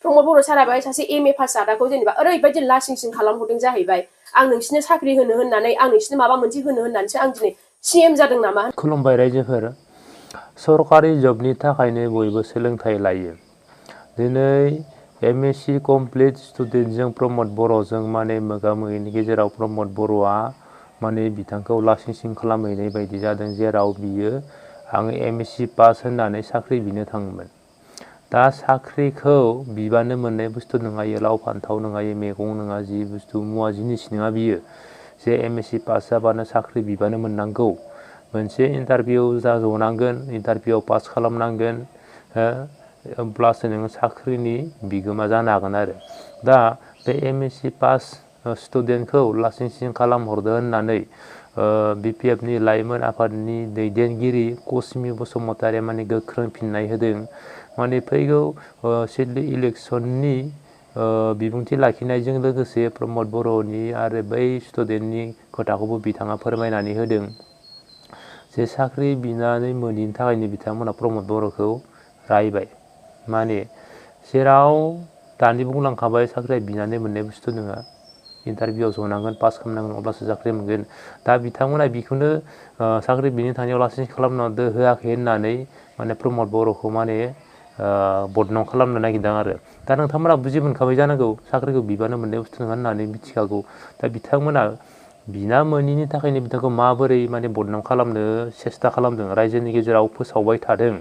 प्रमद बर' सारा बेहाय सासे MA पास जादाखौ जेनेबा ओरैबायदि लासिंसिं खालामहरदों जाहैबाय आं नोंसिनो साख्रि होनो होननानै आं नोंसिनो माबा मोनसे होनो होननानैसो आं दिनै CM जादों नामा। खुलुमबाय रायजोफोर सरकारि जबनि थाखायनो बयबो सोलोंथाइ लायो दिनै MSc कमप्लिट स्टुडेन्टजों प्रमद बर'जों माने मोगा मोगिनि गेजेराव प्रमद बर'आ माने बिथांखौ लासिंसिं खालामहैनाय बायदि जादों जेराव बियो आङो MSc पास होननानै साख्रि बिनो थाङोमोन दा साख्रिखौ बिबानो मोननाय बुस्थु नङा इयो लाव फान्थाव नङा इयो मैगं नङा जि बुस्थु मुवा जिनिस नङा बियो जे MSc पास जाबानो साख्रि बिबानो मोननांगौ मोनसे इन्टारभिउ जनांगोन इन्टारभिउआव पास खालामनांगोन अब्लासो नोङो साख्रिनि बिगोमा जानो हागोन आरो दा बे MSc पास स्टुडेन्टखौ लासिंसिं खालामहरदो होननानै BPF नि लाइमोन आफादनि दैदेनगिरि कशमि बसुमतारिया माने गोख्रों फिननाय होदों माने फैगौ सिडली इलेक्सननि बिबुंथि लाखिनायजों लोगोसे प्रमद बर'नि आरो बै स्टुडेन्टनि खोथाखौबो बिथाङा फोरमायनानै होदों जे साख्रि बिनानै मोनिनि थाखायनो बिथांमोना प्रमद बर'खौ रायबाय माने जेराव दानि बुंलांखाबाय साख्रिया बिनानै मोननाय बुस्थु नङा इन्टारभिउआव जनांगोन पास खालामनांगोन अब्लासो साख्रि मोनगोन दा बिथांमोना बेखौनो साख्रि बिनो थांनायाव लासिं खालामना होआखै होननानै माने प्रमद बर'खौ माने बदनाम खालामनो नागिरदों आरो दा नोंथांमोना बुजि मोनखाबाय जानांगौ साख्रिखौ बिबानो मोननाय बुस्थु नङा होननानै मिथिखागौ दा बिथांमोना बिना मोनिनि थाखायनो बिथांखौ माबोरै माने बदनाम खालामनो सेस्था खालामदों रायजोनि गेजेराव फोसावबाय थादों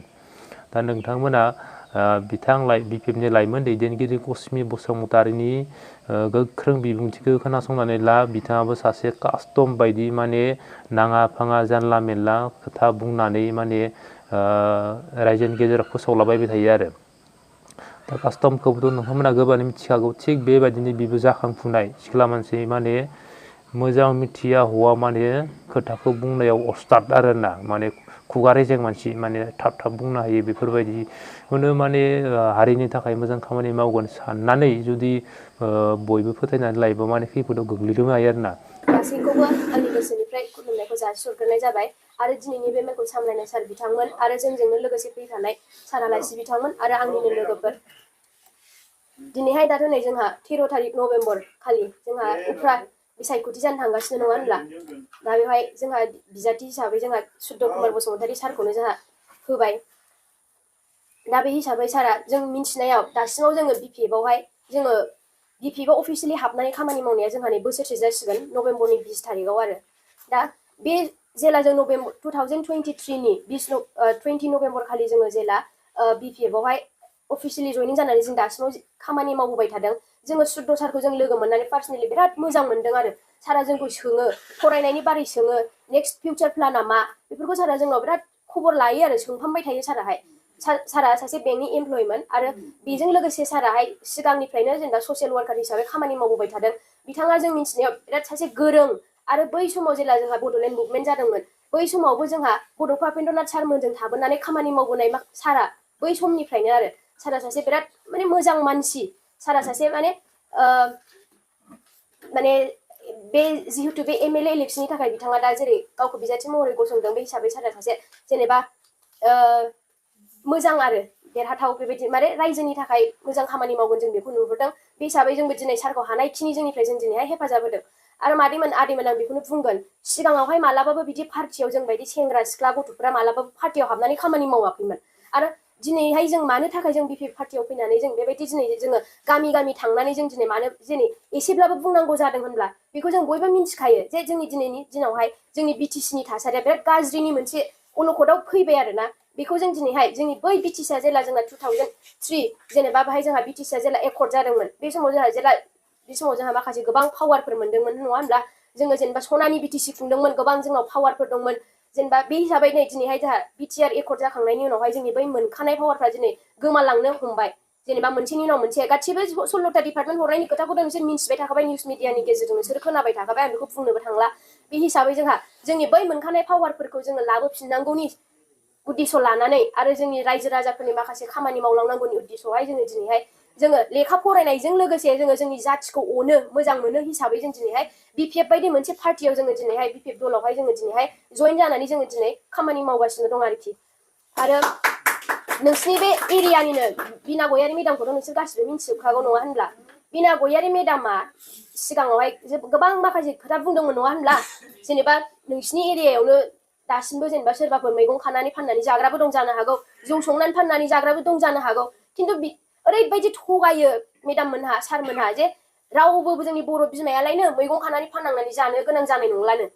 दा नोंथांमोना BPF नि लाइमोन दैदेनगिरि कशमि बसुमतारिनि गोख्रों बिबुंथिखौ खोनासंनानै ला बिथाङाबो सासे कास्टम बायदि माने नाङा फाङा जानला मेनला खोथा बुंनानै माने रायजोनि गेजेराव फोसावलाबायबाय थायो आरो दा कास्टमखौबोथ' नोंथांमोना गोबाङानो मिथिखागौ थिग बेबायदिनो बिबो जाखांफुनाय सिख्ला मानसि माने मोजां मिथिया हौवा माने खोथाखौ बुंनायाव अस्ताद आरोना माने खुगा रेजें मानसि माने थाब थाब बुंनो हायो बेफोरबायदिखौनो माने हारिनि थाखाय मोजां खामानि मावगोन साननानै जुदि बयबो फोथायनानै लायोबा माने खैफोदाव गोग्लैनो हायो आरोना गासैखौबो आंनि गोसोनिफ्राय खुलुमनायखौ जासिहरग्रोनाय जाबाय आरो दिनैनि बे मेलखौ सामलायनाय सार बिथांमोन आरो जोंजोंनो लोगोसे फैफानाय सारालासि बिथांमोन आरो आंनिनो लोगोफोर दिनैहाय दाथ' नै जोंहा 13 तारिख नभेम्बर खालि जोंहा उफ्रा बिसायख'थि जानो थांगासिनो नङा होनब्ला दा बेवहाय जोंहा बिजाथि हिसाबै जोंहा सुद्ध कुमार बसुमतारी सारखौनो जोंहा होबाय दा बे हिसाबै सारा जों मिन्थिनायाव दासिमाव जोङो BPF-आवहाय जोङो BPF-आव अफिसियेलि हाबनानै खामानि मावनाया जोंहा नै बोसोरसे जासिगोन नभेम्बरनि 20 तारिखआव आरो दा बे जेला जों नभेम्बर 2023 नि 20 नभेम्बर खालि जोङो जेला BPF-आवहाय अफिसियेलि जयनिं जानानै जों दासिमाव खामानि मावबोबाय थादों जोङो सुद्ध सारखौ जों लोगो मोननानै पार्सनेलि बिराद मोजां मोनदों आरो सारा जोंखौ सोङो फरायनायनि बारै सोङो नेक्स्ट फिउचार प्लाना मा बेफोरखौ सारा जोंनाव बिराद खबर लायो आरो सोंफामबाय थायो साराहाय सारा सासे बेंकनि एमप्लयिमोन आरो बेजों लोगोसे साराहाय सिगांनिफ्रायनो जेनेबा ससियेल वार्कार हिसाबै खामानि मावबोबाय थादों बिथाङा जों मिथिनायाव बिराद सासे गोरों आरो बै समाव जेला जोंहा बड'लेण्ड मुभमेन्ट जादोंमोन बै समावबो जोंहा बड'फा उपेन्द्रनाथ सारमोनजों थाबोनानै खामानि मावबोनाय सारा बै समनिफ्रायनो आरो सारा सासे बिराद माने मोजां मानसि सारा सासे माने बे जिहेतु बे MLA इलेक्सननि थाखाय बिथाङा दा जेरै गावखौ बिजाथि महरै गसंदों बे हिसाबै सारा सासे जेनेबा मोजां आरो देरहाथाव बेबायदि माने रायजोनि थाखाय मोजां खामानि मावगोन जों बेखौ नुहुरदों बे हिसाबै जोंबो दिनै सारखौ हानायखिनि जोंनिफ्राय जों दिनैहाय हेफाजाब होदों आरो मादैमोन आदैमोन आं बेखौनो बुंगोन सिगाङावहाय मालाबाबो बिदि पार्टियाव जों बायदि सेंग्रा सिख्ला गथ'फोरा मालाबाबो पार्टियाव हाबनानै खामानि मावाखैमोन आरो दिनैहाय जों मानो थाखाय जों BPF पार्टियाव फैनानै जों बेबायदि दिनै जोङो गामि गामि थांनानै जों दिनै मानो दिनै एसेब्लाबो बुंनांगौ जादों होनब्ला बेखौ जों बयबो मिन्थिखायो जे जोंनि दिनैनि दिनावहाय जोंनि BTC-नि थासारिया बिराद गाज्रिनि मोनसे अलखदाव फैबाय आरोना बेखौ जों दिनैहाय जोंनि बै BTC-आ जेला जोंना 2003 जेनेबा बाहाय जोंहा BTC-आ जेला एकर्ड जादोंमोन बे समाव जोंहा माखासे गोबां पावारफोर मोनदोंमोन नङा होनब्ला जोङो जेनेबा सनानि BTC खुंदोंमोन गोबां जोंनाव पावारफोर दंमोन जेनेबा बे हिसाबै नै दिनैहाय जोंहा BTR एकर्ड जाखांनायनि उनावहाय जोंनि बै मोनखानाय पावारफ्रा दिनै गोमालांनो हमबाय जेनेबा मोनसेनि उनाव मोनसे गासिबो 16टा डिपार्टमेन्ट हरनायनि खोथाखौथ' नोंसोर मिन्थिबाय थाखाबाय निउस मिडियानि गेजेरजों नोंसोर खोनाबाय थाखाबाय आं बेखौ बुंनोबो थांला बे हिसाबै जोंहा जोंनि बै मोनखानाय पावारफोरखौ जोङो लाबोफिननांगौनि उद्देश्य लानानै आरो जोंनि रायजो राजाफोरनि माखासे खामानि मावलांनांगौनि उद्देश्यआवहाय जोङो लेखा फरायनायजों लोगोसे जोङो जोंनि जाथिखौ अनो मोजां मोनो हिसाबै जों दिनैहाय BPF बायदि मोनसे पार्टियाव जोङो दिनैहाय BPF दलावहाय जोङो दिनैहाय जइन जानानै जोङो दिनै खामानि मावगासिनो दं आरोखि आरो नोंसिनि बे एरियानिनो बिना गयारि मेदामखौथ' नोंसोर गासिबो मिन्थिजोबखागौ नङा होनब्ला बिना गयारि मेदामा सिगाङावहाय गोबां माखासे खोथा बुंदोंमोन नङा होनब्ला जेनेबा नोंसिनि एरियायावनो दासिमबो जेनेबा सोरबाफोर मैगं खानानै फाननानै जाग्राबो दं जानो हागौ जौ संनानै फाननानै जाग्राबो दं जानो हागौ खिन्थु ओरैबायदि थगायो मेदाम मोनहा सारमोनहा जे रावबो जोंनि बर' बिमायालायनो मैगं खानानै फाननांनानै जानो गोनां जानाय नंलानो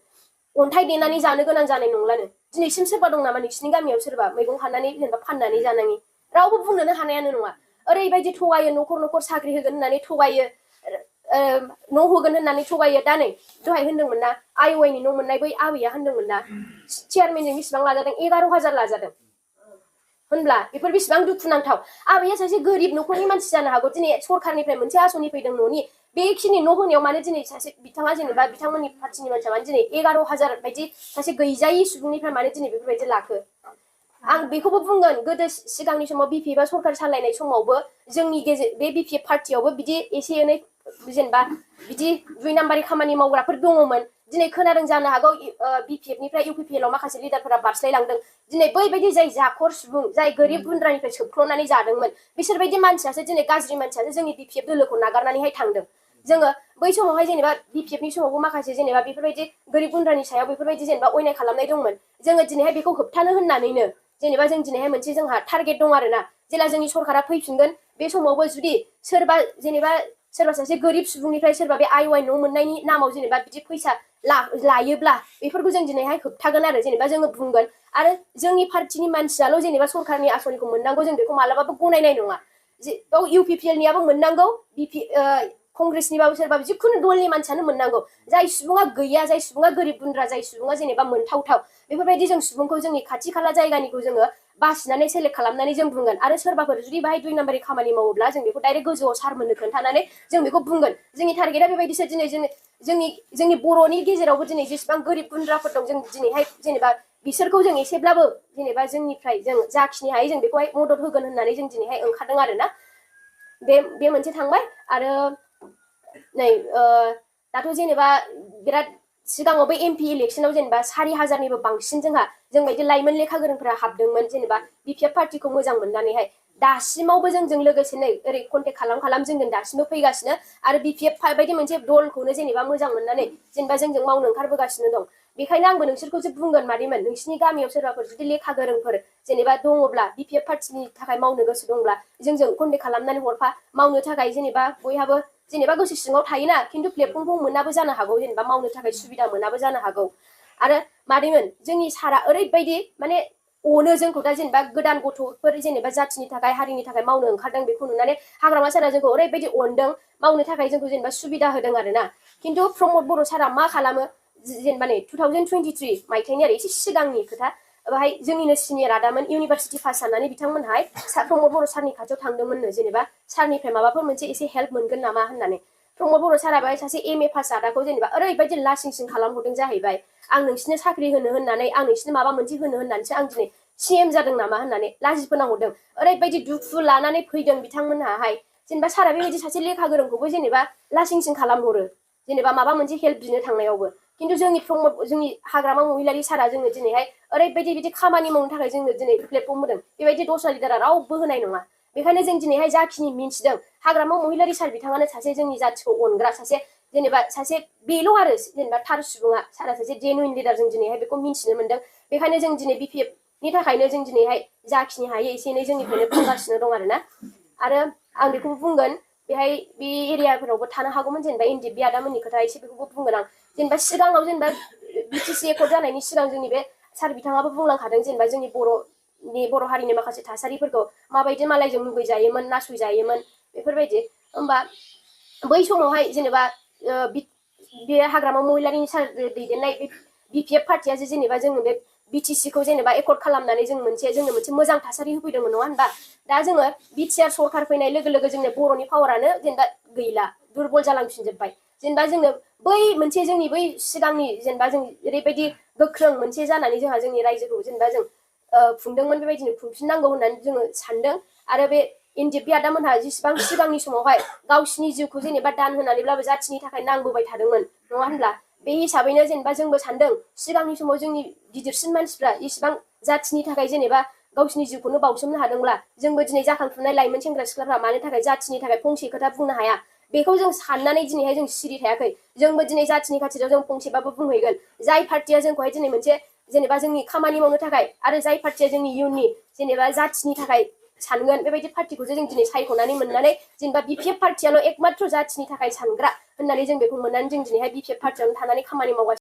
अन्थाइ देनानै जानो गोनां जानाय नंलानो दिनैसिम सोरबा दं नामा नोंसिनि गामियाव सोरबा मैगं खानानै जेनेबा फाननानै जानाङि रावबो बुंनोनो हानायानो नङा ओरैबायदि थगायो न'खर न'खर साख्रि होगोन होननानै थगायो न' होगोन होननानै थगायो दा नै दहाय होनदोंमोन ना आइवाइनि न' मोननाय बै आबैया होनदोंमोन ना चेयारमेनजों बेसेबां लाजादों 11,000 लाजादों होनब्ला बेफोर बेसेबां दुखुनांथाव आबैया सासे गोरिब न'खरनि मानसि जानो हागौ दिनै सरखारनिफ्राय मोनसे आसनि फैदों न'नि बेखिनि न' होनायाव मानो दिनै सासे बिथाङा जेनेबा बिथांमोननि पार्टिनि मानसिया मानो दिनै 11,000 बायदि सासे गैजायि सुबुंनिफ्राय मानो दिनै बेफोरबायदि लाखो आं बेखौबो बुंगोन गोदो सिगांनि समाव बिपिएफ आ सरखार सालायनाय समावबो जोंनि बे बिपिएफ पार्टियावबो बिदि एसे एनै जेनेबा बिदि 2 नाम्बारि खामानि मावग्राफोर दङमोन दिनै खोनादों जानो हागौ बिपिएफ निफ्राय इउपिपिएल आव माखासे लिडारफोरा बारस्लायलांदों दिनै बैबायदि जाय जाखर सुबुं जाय गोरिब गुन्द्रानिफ्राय सोबख्ल'नानै जादोंमोन बिसोरबायदि मानसियासो दिनै गाज्रि मानसियासो जोंनि बिपिएफ दोलोखौ नागारनानैहाय थांदों जोङो बै समावहाय जेनेबा बिपिएफ नि समावबो माखासे जेनेबा बेफोरबायदि गोरिब गुन्द्रानि सायाव बेफोरबायदि जेनेबा अयनाय खालामनाय दंमोन जोङो दिनैहाय बेखौ होबथानो होननानैनो जेनेबा जों दिनैहाय मोनसे जोंहा टारगेट दं आरोना जेला जोंनि सरकारा फैफिनगोन बे समावबो जुदि सोरबा जेनेबा सोरबा सासे गोरिब सुबुंनिफ्राय सोरबा बे आइवाइ न' मोननायनि नामाव जेनेबा बिदि फैसा लायोब्ला बेफोरखौ जों दिनैहाय होबथागोन आरो जेनेबा जोङो बुंगोन आरो जोंनि पार्टिनि मानसियाल' जेनेबा सरकारनि आसनिखौ मोननांगौ जों बेखौ मालाबाबो गनायनाय नङा बाव इउपिपिएल नियाबो मोननांगौ कंग्रेसनिबाबो सोरबा जिखुनु दलनि मानसियानो मोननांगौ जाय सुबुङा गैया जाय सुबुङा गोरिब गुन्द्रा जाय सुबुङा जेनेबा मोनथावथाव बेफोरबायदि जों सुबुंखौ जोंनि खाथि खाला जायगानिखौ जोङो बासिनानै सेलेक्ट खालामनानै जों बुंगोन आरो सोरबाफोर जुदि बाहाय 2 नाम्बारि खामानि मावोब्ला जों बेखौ डाइरेक्ट गोजौआव सारमोननो खोन्थानानै जों बेखौ बुंगोन जोंनि टारगेटआ बेबायदिसो दिनै जोंनि बर'नि गेजेरावबो दिनै जेसेबां गोरिब गुन्द्राफोर दं जों दिनैहाय जेनेबा बिसोरखौ जों एसेब्लाबो जेनेबा जोंनिफ्राय जों जाखिनि हायो जों बेखौहाय मदद होगोन होननानै जों दिनैहाय ओंखारदों आरोना बे मोनसे थांबाय आरो नै दाथ' जेनेबा बिराद सिगाङाव बे एमपि इलेक्सनाव जेनेबा 4,000निबो बांसिन जों बायदि लाइमोन लेखा गोरोंफोरा हाबदोंमोन जेनेबा बिपिएफ पार्टिखौ मोजां मोननानैहाय दासिमावबो जोंजों लोगोसे नै ओरै कन्टेक्ट खालाम जोंजों दासिमबो फैगासिनो आरो बिपिएफ बायदि मोनसे दलखौनो जेनेबा मोजां मोननानै जेनेबा जोंजों मावनो ओंखारबोगासिनो दं बेखायनो आंबो नोंसोरखौसो बुंगोन मादैमोन नोंसिनि गामियाव सोरबाफोर जुदि लेखा गोरोंफोर जेनेबा दङब्ला बिपिएफ पार्टिनि थाखाय मावनो गोसो दंब्ला जोंजों कन्टेक्ट खालामनानै हरफा मावनो थाखाय जेनेबा बयहाबो जेनेबा गोसो सिङाव थायोना खिन्थु प्लेटफर्मखौ मोनाबो जानो हागौ जेनेबा मावनो थाखाय सुबिदा मोनाबो जानो हागौ आरो मादैमोन जोंनि सारा ओरैबायदि माने अनो जोंखौ दा जेनेबा गोदान गथ'फोर जेनेबा जाथिनि थाखाय हारिनि थाखाय मावनो ओंखारदों बेखौ नुनानै हाग्रामा सारा जोंखौ ओरैबायदि अनदों मावनो थाखाय जोंखौ जेनेबा सुबिदा होदों आरोना खिन्थु प्रमद बर' सारा मा खालामो जेनेबा नै 2023 मायथाइनि आरो एसे सिगांनि खोथा बाहाय जोंनिनो सिनियर आदामोन इउनिभारसिटि पास जानानै बिथांमोनहाय प्रमद बर' सारनि खाथियाव थांदोंमोननो जेनेबा सारनिफ्राय माबाफोर मोनसे एसे हेल्प मोनगोन नामा होननानै प्रमद बर' सारा बाहाय सासे एमए पास आदाखौ जेनेबा ओरैबायदि लासिंसिं खालामहरदों जाहैबाय आं नोंसिनो साख्रि होनो होननानै आं नोंसिनो माबा मोनसे होनो होननानैसो आं दिनै सिएम जादों नामा होननानै लाजि फोनांहरदों ओरैबायदि दुखु लानानै फैदों बिथांमोनहाहाय जेनेबा सारा बेबायदि सासे लेखा गोरोंखौबो जेनेबा लासिंसिं खालामहरो जेनेबा माबा मोनसे हेल्प बिनो थांनायावबो खिन्थु जोंनि हाग्रामा महिलारि सारा जोंनो दिनैहाय ओरैबायदि बिदि खामानि मावनो थाखाय जोंनो दिनै प्लेटफर्म होदों बेबायदि दस्रा लिडारा रावबो होनाय नङा बेखायनो जों दिनैहाय जाखिनि मिन्थिदों हाग्रामा महिलारि सार बिथाङानो सासे जोंनि जाथिखौ अनग्रा सासे जेनेबा सासे बेल' आरो जेनेबा थार सुबुङा सारा सासे जेनुइन लिडार जों दिनैहाय बेखौ मिन्थिनो मोनदों बेखायनो जों दिनै बिपिएफ नि थाखायनो जों दिनैहाय जाखिनि हायो एसे एनै जोंनिफ्रायनो बुंगासिनो दं आरोना आरो आं बेखौबो बुंगोन बेहाय बे एरियाफोरावबो थानो हागौमोन जेनेबा इनडिप बे आदामोननि खोथा एसे बेखौबो बुंगोन आं जेनेबा सिगाङाव जेनेबा बिटिसि एकर्ड जानायनि सिगां जोंनि बे सार बिथाङाबो बुंलांखादों जेनेबा जोंनि बर' हारिनि माखासे थासारिफोरखौ माबायदि मालायजों मुगैजायोमोन नासयजायोमोन बेफोरबायदि होमबा बै समावहाय जेनेबा बे हाग्रामा महिलारिनि सार दैदेननाय बे बिपिएफ पार्टिया जेनेबा जोङो बे बिटिसिखौ जेनेबा एकर्ड खालामनानै जोंनो मोनसे मोजां थासारि होफैदोंमोन नङा होनबा दा जोङो बिटिआर सरकार फैनाय लोगो लोगो जोंनो बर'नि पावारानो जेनेबा गैला दुरबल जालांफिनजोब्बाय जेनेबा जोंनो बै मोनसे जोंनि बै सिगांनि जेनेबा जों ओरैबायदि गोख्रों मोनसे जानानै जोंहा जोंनि रायजोखौ जेनेबा जों खुंदोंमोन बेबायदिनो खुंफिननांगौ होननानै जोङो सानदों आरो बे इनडिप बे आदामोनहा जेसेबां सिगांनि समावहाय गावसिनि जिउखौ जेनेबा दान होनानैब्लाबो जाथिनि थाखाय नांबोबाय थादोंमोन नङा होनब्ला बे हिसाबैनो जेनेबा जोंबो सानदों सिगांनि समाव जोंनि गिदिरसिन मानसिफ्रा इसिबां जाथिनि थाखाय जेनेबा गावसिनि जिउखौनो बावसोमनो हादोंब्ला जोंबो दिनै जाखांफुनाय लाइमोन सेंग्रा सिख्लाफ्रा मानि थाखाय जाथिनि थाखाय फंसे खोथा बुंनो हाया बेखौ जों साननानै दिनैहाय जों सिरि थायाखै जोंबो दिनै जाथिनि खाथियाव जों फंसेबाबो बुंहैगोन जाय पार्टिया जोंखौहाय दिनै मोनसे जेनेबा जोंनि खामानि मावनो थाखाय आरो जाय पार्टिया जोंनि इयुननि जेनेबा जाथिनि थाखाय सानगोन बेबायदि पार्टिखौसो जों दिनै सायख'नानै मोननानै जेनेबा बिपिएफ पार्टियाल' एकमात्र जाथिनि थाखाय सानग्रा होननानै जों बेखौ मोननानै जों दिनैहाय बिपिएफ पार्टियावनो थानानै खामानि मावगासिनो